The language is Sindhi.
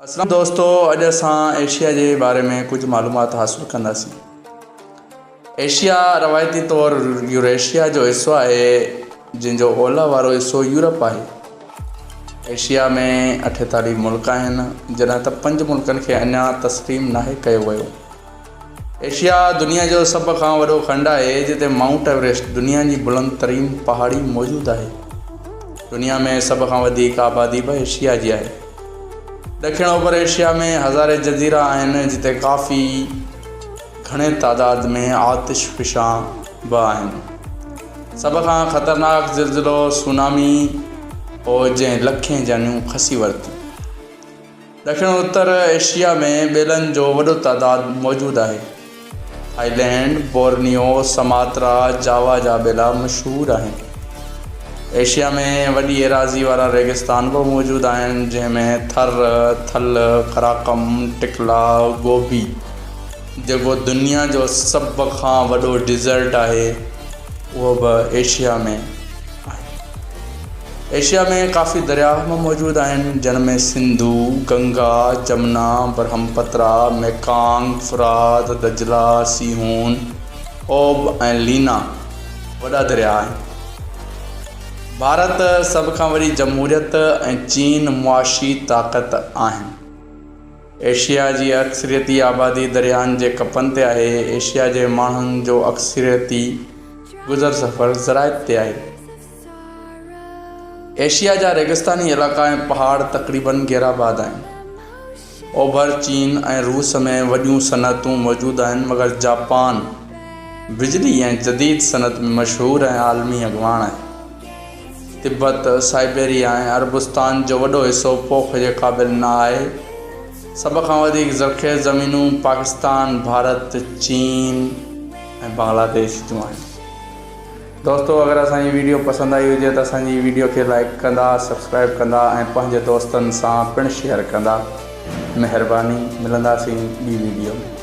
اسلام دوستو اڄ اسان ايشيا جي باري ۾ ڪجهه معلومات حاصل ڪنداسين. ايشيا روايتي طور يوريشيا جو حصو آهي جنهن جو اولهه وارو حصو يورپ آهي. ايشيا ۾ 48 ملڪ آهن جڏهن ته پنج ملڪن کي اڃا تسليم ناهي ڪيو ويو. ايشيا دنيا جو سڀ کان وڏو کنڊ آهي جتي مائونٽ ايوريسٽ دنيا جي بلند ترين پهاڙي موجود آهي. دنيا ۾ سڀ کان وڌيڪ آبادي به ايشيا جي آهي. ڏکڻ اوڀر ايشيا ۾ هزارين جزيرا آهن جتي ڪافي گهڻي تعداد ۾ آتش فشان به آهن. سڀ کان خطرناڪ زلزلو سونامي هو جنهن لکين جانيون کسي ورتيون. ڏکڻ اتر ايشيا ۾ ٻيلن جو وڏو تعداد موجود آهي. ٿائيلينڊ، بورنيو، سماترا، جاوا جا ٻيلا مشهور آهن. ايشيا ۾ وڏي ايراضي وارا ريگستان به موجود آهن، جنهن ۾ ٿر، ٿل، قراقم، ٽڪلا، گوبي، جيڪو دنيا جو سڀ کان وڏو ڊيزرٽ آهي، اهو به ايشيا ۾ آهي. ايشيا ۾ ڪافي درياهه به موجود آهن، جن ۾ سنڌو، گنگا، جمنا، برهمپترا، ميڪانگ، فرات، دجلا، سيهون، اوب ۽ لينا وڏا درياهه آهن. ڀارت سڀ کان وڏي جمهوريت ۽ چين معاشي طاقت آهن. ايشيا جي اڪثريتي آبادي درياهن جي ڪپن تي آهي. ايشيا جي ماڻهن جو اڪثريتي گذر سفر زراعت تي آهي. ايشيا جا ريگستاني علائقا ۽ پهاڙ تقريباً غيرآباد آهن. اوڀر چين ۽ روس ۾ وڏيون صنعتون موجود آهن مگر جاپان بجلي ۽ جديد صنعت ۾ مشهور ۽ عالمي اڳواڻ آهي. تبت، سائبيريا ۽ عربستان جو وڏو حصو پوک جي قابل نه آهي. سڀ کان وڌيڪ زرخيز زمينون پاڪستان، ڀارت، چين ۽ بنگلاديش جون آهن. دوستو اگر اسان جي ويڊيو پسند آئي هجي ته اسان جي ويڊيو کي لائيڪ ڪندا، سبسڪرائيب ڪندا ۽ پنهنجي دوستن سان پڻ شيئر ڪندا. مهرباني ملنداسين ٻي ويڊيو ۾.